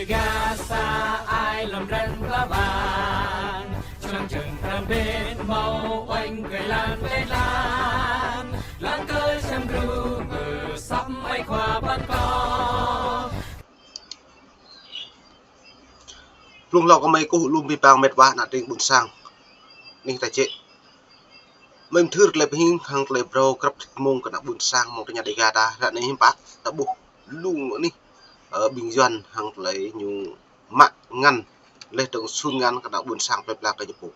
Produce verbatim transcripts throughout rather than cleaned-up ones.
Gah sa ai lŏm ren pla bang, čơlăng čơng pran bên hmâo uêñ kơi lan plei lan, lăng kơ čăm gru mơ săp mai khua păn kơ. Blung hlâo kơmơi kơkuh lŏm abih bang met wa ană tring ƀuôn sang. Anih ta čĕ. Mơ̆ng thưr tơlơi pơhing hăng tơlơi phrâo krăp thĭt mông kơ ană ƀuôn sang mơ̆ng tơña Dêga ta, ră anai hiư̆m pă ta ƀuh lu anih, ơ, ƀing Yuan hăng tơlơi ñu mă ngăn, laih dơ̆ng sun ngăn kơ ană ƀuôn sang plơi pla kơ ñu pô.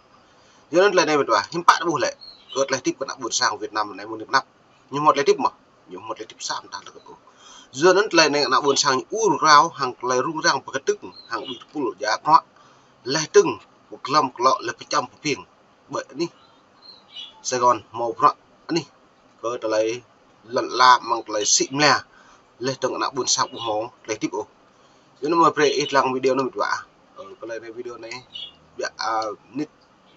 Yua anŭn tơlơi anai met wa, hiư̆m pă ta ƀuh lĕ, kơ tơlơi hơdip kơ ană ƀuôn sang Việt Nam anai mơ̆ng anăp. Ñu hmâo tơlơi hơdip mơ̆, ñu hmâo tơlơi hơdip sa mơta lơkơt ôh. Yua anŭn tơlơi anai ană ƀuôn sang ñu ur krao hăng tơlơi rŭng răng pơkơdơ̆ng hăng ƀing tơpul djă bruă, laih dơ̆ng pơglŏm klŏ laih pơčăm pơping. Ƀơi anih Sài Gòn hmâo bruă anih kơ tơlơi lŏn ala mơ̆ng tơlơi sĭ mlia, laih dơ̆ng ană ƀuôn sang ƀu hmâo tơlơi hơdip ôh. Yua anŭn mơi brơi ih lăng video anŭn met wa. Ơ, kơ tơlơi anai video anai biă, a, mơnit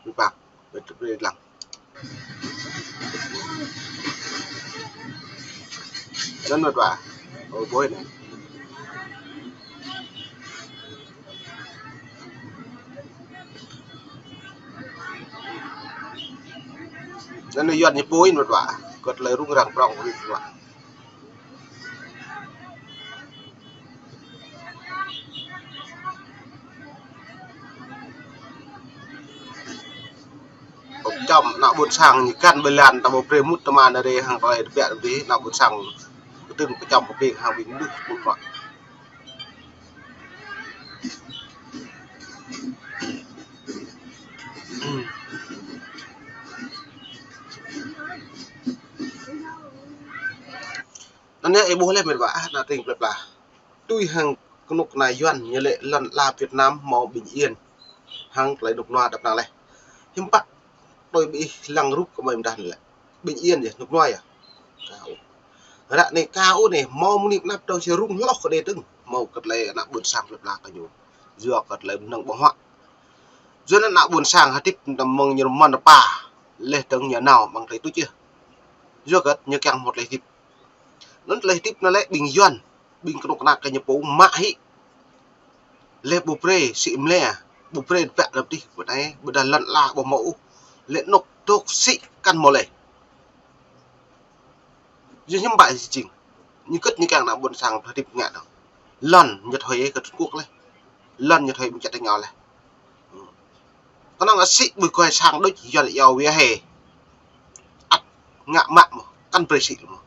met wa. Brơi, brơi lăng. Anŭn met wa. Ơ, ƀơi anai. Anŭn Yuan ñu pô in met wa. Kơ tơlơi rŭng răng prŏng met wa. Pơčăm ană ƀuôn sang ñu kăn ƀơi lan ta ƀu brơi mŭt tơma nao rai hăng tơlơi tơbiă tơdơi, ană ƀuôn sang kơdơ̆ng pơčăm pơping hăng ƀing mơnuih ƀun mă. Anŭn yơh ih ƀuh laih met wa, ah, ană tring plơi pla. Tui hăng kơnuk kơna Yuan ñu lĕ lŏn ala Việt Nam hmâo bình yên hăng tơlơi rơnŭk rơnua đăp năng laih. Hiư̆m pă tui ƀing ih lăng rup kơmơi mơdah anai lĕ. Bình yên yơh, rơnŭk rơnua yơh. Ka ôh. Ră anai ka ôh anai hmâo mơni mơnăp tơ̆ng si rŭng hloh kơ đe dơ̆ng. Hmâo kơ tơlơi ană ƀuôn sang plơi pla kơ ñu. Yua kơ tơlơi mơnơ̆ng ƀơ̆ng huă. Yua anŭn ană ƀuôn sang hơdip tơm mơ̆ng ñu rơmăn rơpa. Laih dơ̆ng ñu nao mơ̆ng tơlơi tuč yơh. Yua kơ ñu kiăng hmâo tơlơi hơdip. Anŭn tơlơi hơdip anŭn lĕ ƀing Yuan, ƀing kơnuk kơna kơ ñu pô mă hĭ. Laih ƀu brơi sĭ mlia, ƀu brơi tơbiă tơdơi, ƀơi anai, ƀôdah lŏn ala ƀu hmâo ôh. Lĕ anŏ dŏ sĭ kăn hmâo laih. Yua hiư̆m pă jing. Ñu kơ̆t ñu kiăng ană ƀuôn sang hơdip ngă dơ̆ng. Lŏn ñu thâo kơ Trung Quốc laih. Lŏn ñu thâo ƀing čăt tơngao laih. Kơnơ̆ng asĭ ƀu gơi sang đôč Yuan iâu wia hê. Ăt ngă mă mơ̆, kăn brơi sĭ mơ̆.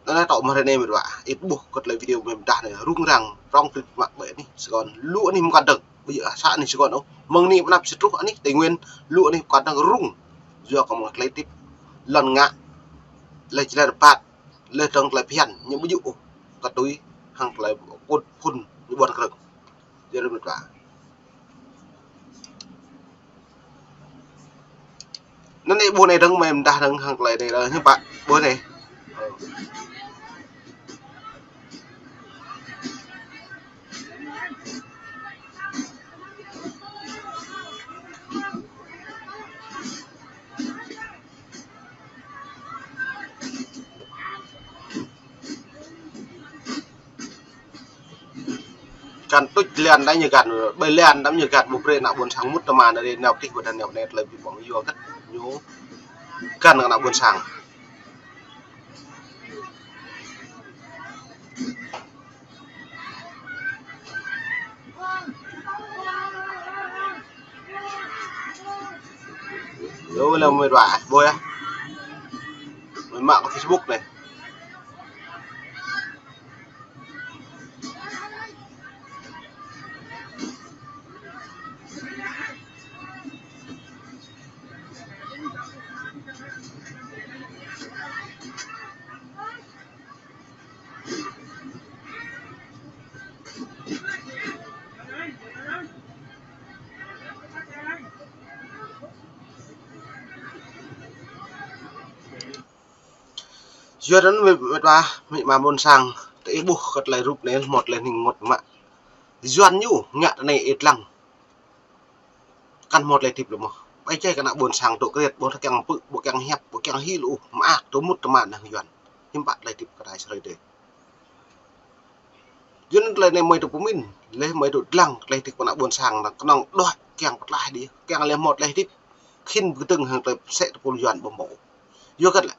Anŭn tŏ mơ̆ ră anai met wa, ih ƀuh kơ tơlơi video mơ̆ng mơdah anai, rŭng răng, prŏng tơlơi mă ƀơi anih Sài Gòn, lu anih mơkăn dơ̆ng, ƀu djơ̆ sa anih Sài Gòn ôh, mơ̆ng anai mơnăp si truh anih Tây Nguyên, lu anih mơkăn dơ̆ng rŭng, yua kơ mơ̆ng tơlơi hơdip, lŏn ngă, laih jơlan rơbat, laih dơ̆ng tơlơi phiăn, ñu ƀu djơ̆ ôh, kơ tui, hăng tơlơi kŭt phŭn, ñu ƀuăn krơ̆ng. Yua anŭn met wa. Anŭn anai ƀuh anai dơ̆ng mơi mơdah dơ̆ng hăng tơlơi anai lĕ hiư̆m pă ƀuh anai. Kăn tuč lan đa ñu găn, ƀơi lan đa ñu găn, ƀu brơi ană ƀuôn sang mŭt tơma nao rai nao tih ƀôdah nao anai tơlơi ƀu ƀơ̆ng yua kơ ñu găn ană ƀuôn sang. Yua lĕ mơi ră, ƀuh yơh. Mơi mă kơ Facebook anai. Yua anŭn met wa, met wa ƀuôn sang, tơ ih ƀuh kơ tơlơi rup anai, hmâo tơlơi hning ngot mă. Yuan ñu ngă tơ anai ih lăng. Kăn hmâo tơlơi hơdip lơ̆m mơ̆. Ƀai čai kơ ană ƀuôn sang dŏ kriăt, ƀu kiăng pơ̆, ƀu kiăng hiăp, ƀu kiăng hil ôh, mơak, dŏ mŭt tơma nao Yuan. Hiư̆m pă tơlơi hơdip kơ tơlơi sơrơi dêh. Yua anŭn tơlơi anai mơi tŭ pơmĭn, laih mơi tŭ lăng, tơlơi hơdip kơ ană ƀôn sang ta kơnơ̆ng đuaĭ kiăng pơtlaih đĭ, kiăng laih hmâo tơlơi hơdip, khĭn pơkơdơ̆ng hăng tơlơi sĕ tơpul Yuan ƀu hmâo. Yua kơ lĕ,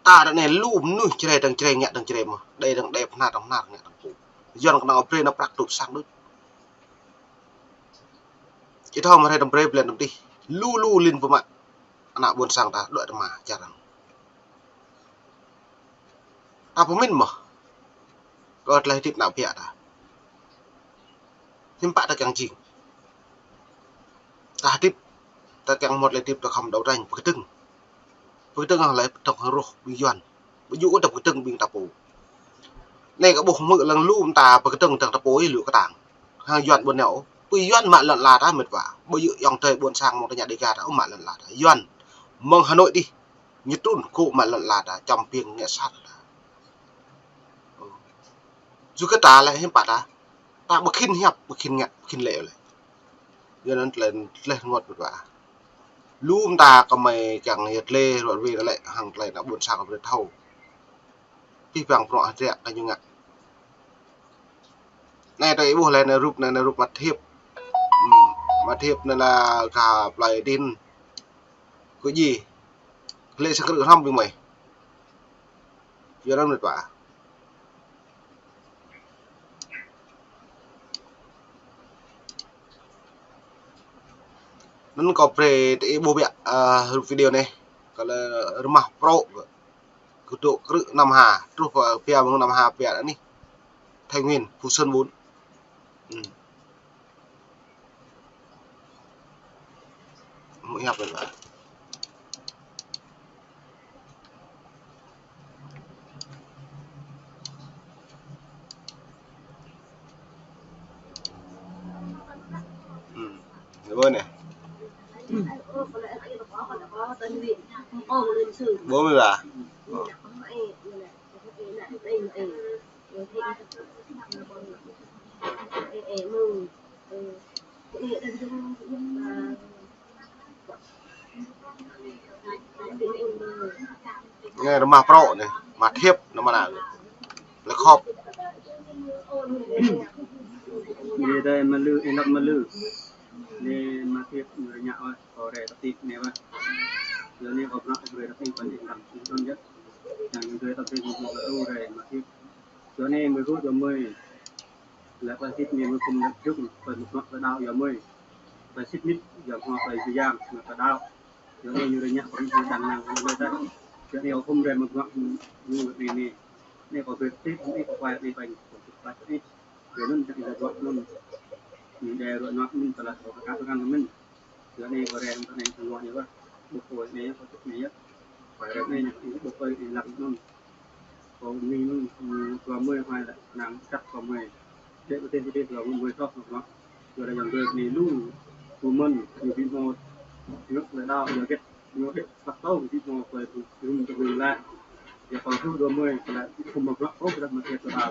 ta ră anai lu mơnuih Jrai dơ̆ng Jrai, ngă dơ̆ng Jrai mơ̆n, đe dơ̆ng đe, pơhnar dơ̆ng pơhnar, ngă dơ̆ng pô. Yuan kơnơ̆ng brơi nao prăk tŭ pơsang đôč. Ih thâo mơ̆ hrơi tơm brơi blan tơm tih. Lu lu lin pơmă ană ƀôn sang ta đuaĭ tơma čar anŭn. Ta pơmĭn mơ̆n kơ tơlơi hơdip ană ƀă ta. Hiư̆m pă ta kiăng jing. Ta hơdip, ta kiăng hmâo tơlơi hơdip ta khŏm đấu tranh pơkơdơ̆ng. Pơkơdơ̆ng hăng laih pơtŏk hăng roh ƀing Yuan. Ƀu djơ̆ ôh ta pơkơdơ̆ng ƀing ta pô. Anai kơ ƀuh hmư̆ lăng lu mơta pơkơdơ̆ng dơ̆ng ta pô ih lu kơtang. Hăng Yuan ƀu nao ôh. Pơ Yuan mă lŏn ala ta mĕt wa. Ƀu djơ̆ ayŏng adơi ƀôn sang mơ̆ng tơña Đêga ta ôh mă lŏn ala ta. Yuan mơ̆ng Hà Nội đih. Ñu trŭn kơ mă lŏn ala ta, čăm ƀing ngă sat ta. Yua kơ ta lĕ hiư̆m pă ta. Ta ƀu khĭn hiăp, ƀu khĭn ngă, ƀu khĭn lĕ lĕ. Yua anŭn tơlơi, tơlơi rơngot mĕt wa. Lu mơta kơmơi kiăng yơh tơlơi ruă rui lĕ hăng tơlơi ană ƀôn sang kơ brơi thâo. Pih pang prŏ hơdră kơ ñu ngă. Anai tơlơi ih ƀuh lĕ anai rup anai, anai rup Mă Thiêp. Hmm, Mă Thiêp anai la kơ plơi Đin. Kơ ji. Lĕ sang krư̆ hrŏm ƀing mơi. Yua anŭn mĕt wa. Anŭn kâo brơi tơ ih ƀuh biă, ơ, rup video anai. Kơ lĕ rơmah prŏ kơ. Kơ dŏ krư̆ Nam Hà, truh pơ pia mơ̆ng Nam Hà pia anai. Thái Nguyên, Phú Sơn bốn. Hmm. Mơ̆ hiăp lĕ. Hmm. Lĕ ƀơi anai. Ƀơi mơi ba. Anai rơmah prŏ anai, Mă Thiêp anŭn mơ̆n anai. Lĕ khŏp. Anai dai Mă Lư, ih lăp Mă Lư. Anai Mă Thiêp ñu rơñă wơ̆t, kâo rai tơtip anai wơ̆t. Yua anai kâo pơnăp kâo rai tơtip kâo anai lăm sung tơn yơh. Yang ñu rai tơtip ñu rai Mă Thiêp. Yua anai mơi hơ̆ yua mơi. Lĕ tơlơi hơdip anai mơi khŏm lĕ jŭk, tơlơi mơak tơlơi đaŏ yua mơi. Tơlơi sĭt nik, yua hmâo tơlơi jư yang, mơak tơlơi đaŏ. Yua anai ñu rơñă pơrơ̆ng hăng đang năng, ñu lĕ tơlơi. Yua anai kâo khŏm rai mơak ñu lĕ anai anai. Anai kâo brơi tip, anai kâo kuai anai ƀañ, kâo tip păt anai. Yua anŭn čang ih lĕ ruă anŭn. Ñu đe ruă anŭn anŭn tơlơi kâo kơkă tơngan anŭn. Yua anai kâo rai anŭn anai tơlơi ñu wơ̆t. Ƀuh kâo anai kâo tip anai yơh. Kâo rai anai ñu ƀuh kâo anai lăng anŭn. Kâo anai anŭn, ơ, kâo mơi hoai lĕ năng čăk kâo mơi. Dêh kơ tơlơi hơdip kâo mơi thâo kâo. Yua anai yang dơi anai lu, kâo mơ̆n, ñu ƀu hmâo, ñu lĕ đaŏ, ñu gĕt, ñu đĕ păt tâo, ƀu hmâo, kâo ƀu rum tơ ƀu lĕ. Yua kâo hơ̆ kâo mơi, kâo lĕ khŏm mă bruă, kâo kơdăp mă thiêt kơ đaŏ.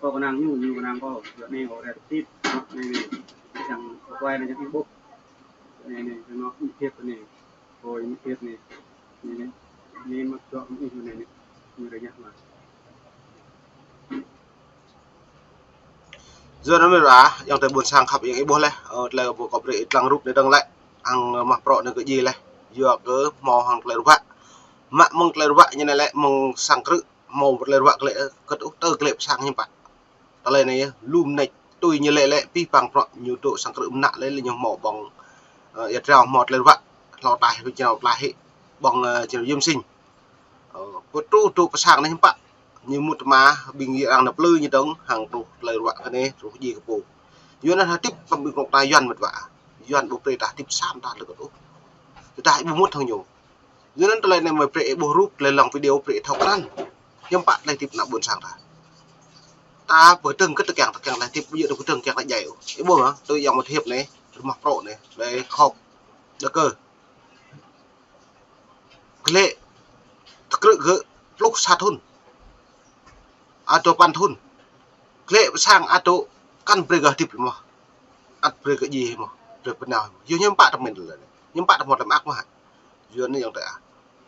Kâo kơnang ñu, ñu kơnang kâo, yua anai kâo rai tip, anai anai, yang kâo kuai anai yang ih ƀuh. Anai anai, yang anai, ih thiêt anai. Ôi, ñu thiêt anai. Anai, anai, anai mă bruă anai, anai, anai. Ñu rơñă mă. Yua anŭn mơ̆n wa, yang tơ ƀôn sang khăp yang ih ƀuh lĕ. Ơ, tơlơi kâo brơi ih lăng rup anai dơ̆ng lĕ. Hăng rơmah prŏ anai kơ ji lĕ. Yua kơ hmâo hăng tơlơi ruă. Mă mơ̆ng tơlơi ruă ñu anai lĕ, mơ̆ng sang krư̆. Hmâo tơlơi ruă kơ lĕ, kơ tŭ tơ kơ lĕ pơsang hiư̆m pă. Tơlơi anai yơh, lu mơneč, tui ñu lĕ lĕ, pih pang prŏ, ñu dŏ sang krư̆ mơnă lĕ, lĕ ñu hmâo ƀơ̆ng, ơ, ia drao hmâo tơlơi ruă, hlâo taih, ƀing čơnao tlaih hĭ, ƀơ̆ng, ơ, čơnao Yuăn Sĭn. Ơ, pơtruh dŏ pơsang anai hiư̆m pă, ñu mŭt tơma, ƀing arăng nao plư ñu dơ̆ng, hăng truh tơlơi ruă kơ anai, truh ji kơ pô. Yua anŭn hơdip, tơm ƀing kơnuk kơna Yuăn mơ̆t wa. Yuăn ƀu brơi ta hơdip sam ta lơkơt ôh. Tơdah ƀu mŭt hăng ñu. Yua anŭn tơlơi anai mơi brơi ih ƀuh rup, tơlơi lăng video brơi ih thâo krăn. Hiư̆m pă tơlơi hơdip ană ƀôn sang ta. Ta pơkơdơ̆ng kơ tơkiăng, tơkiăng tơlơi hơdip, ƀu djơ̆ tơkơdơ̆ng kiăng tơlơi djai ôh. Ih ƀuh hă, tui yang Mă Thiêp anai, rơmah prŏ anai, lĕ khŏp, đa kơ. Kơ lĕ, tơkrư̆ gơ̆, pluh sa thŭn. Ăt dua păn thŭn. Kơ lĕ pơsang ăt dŏ, kăn brơi gơ̆ hơdip lĕ mơ̆n. Ăt brơi gơ̆ ji mơ̆n, brơi pơnao. Yua hiư̆m pă tơmĕn lĕ. Hiư̆m pă tơmĕn lĕ mơak mơ̆n hă. Yua anai yang tơ ah.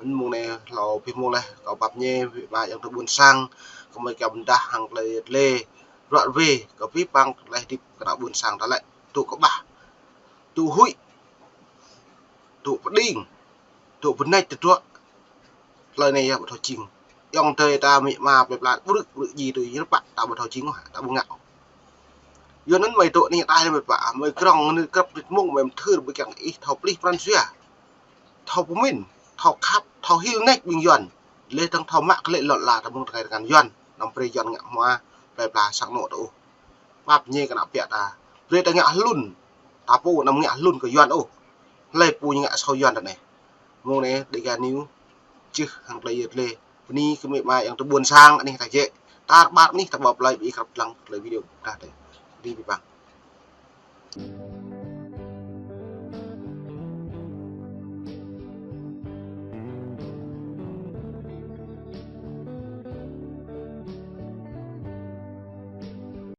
Anŭn mơ̆ng anai hlâo pih mơ̆ng leh, kâo pap ñe, ƀing ƀă yang tơ ƀôn sang, kơ mơi kiăng pơdah hăng tơlơi tơlơi. Ră ruai kơ pih păng tơlơi hơdip kơ ană ƀôn sang ta lĕ. Tŭ kơƀah, tŭ huĭ, tŭ pơđing, tŭ pơneč tơdruă. Tơlơi anai yơh ƀu thâo jing. Ayŏng adơi ta amĭ ama plơi pla ƀrư̆ ƀrư̆ djai tui yơh pă ta ƀu thâo jing ôh, ta ƀu ngă ôh. Yua anŭn mơi dŏ anih ta lĕ mơi pă, mơi krŏng anŭn krăp rit mông mơi mơthưr ƀơi kiăng ih thâo plih pran jua, thâo pơmĭn, thâo khăp, thâo hil nač ƀing Yuan. Leh dơ̆ng thâo mă kơ lĕ lŏn ala ta mơ̆ng tơkai tơngan Yuan, anăm brơi Yuan ngă hmua plơi pla sang anŏ ta ôh. Pap ñe kơ ană ƀiă ta. Brơi ta ngă hlŭn, ta pô anăm ngă hlŭn kơ Yuan ôh. Hlơi pô ñu ngă sâo Yuan ta anai. Mơ̆ng anai Dega News čih hăng tơlơi yơh lĕ. Bơni kơ amĭ ama ayŏng adơi ƀôn sang anih ta jĕ. Tar ƀar anih ta ƀuh plơi ƀing ih krăp lăng tơlơi video dah tơi. Bơni pih păng.